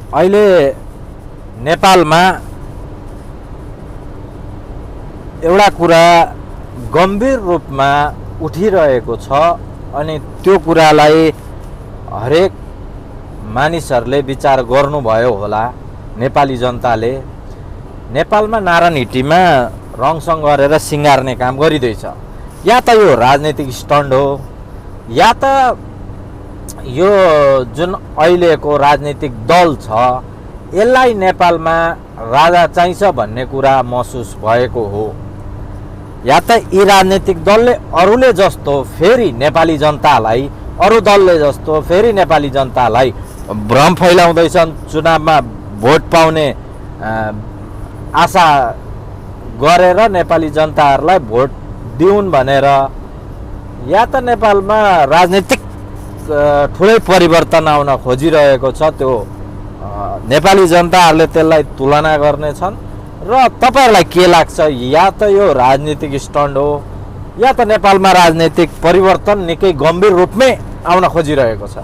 अहिले नेपालमा एउटा कुरा गम्भीर रूपमा उठिरहेको छ अनि त्यो कुरालाई हरेक मानिसहरूले विचार गर्नुभयो होला। नेपाली जनताले नेपालमा नारायण हिटीमा रङसङ गरेर सिँगार्ने काम गरिँदैछ। या त यो राजनीतिक स्टन्ट हो या त यो जुन अहिलेको राजनीतिक दल छ यसलाई नेपालमा राजा चाहिन्छ भन्ने कुरा महसुस भएको हो। या त यी राजनीतिक दलले अरूले जस्तो फेरि नेपाली जनतालाई अरू दलले जस्तो फेरि नेपाली जनतालाई भ्रम फैलाउँदैछन्, चुनावमा भोट पाउने आशा गरेर नेपाली जनताहरूलाई भोट दिउन् भनेर। या त नेपालमा राजनीतिक ठुलै परिवर्तन आउन खोजिरहेको छ, त्यो नेपाली जनताहरूले त्यसलाई तुलना गर्नेछन्। र तपाईहरुलाई के लाग्छ, या त यो राजनीतिक स्टन्ट हो या त नेपालमा राजनीतिक परिवर्तन निकै गम्भीर रूपमै आउन खोजिरहेको छ?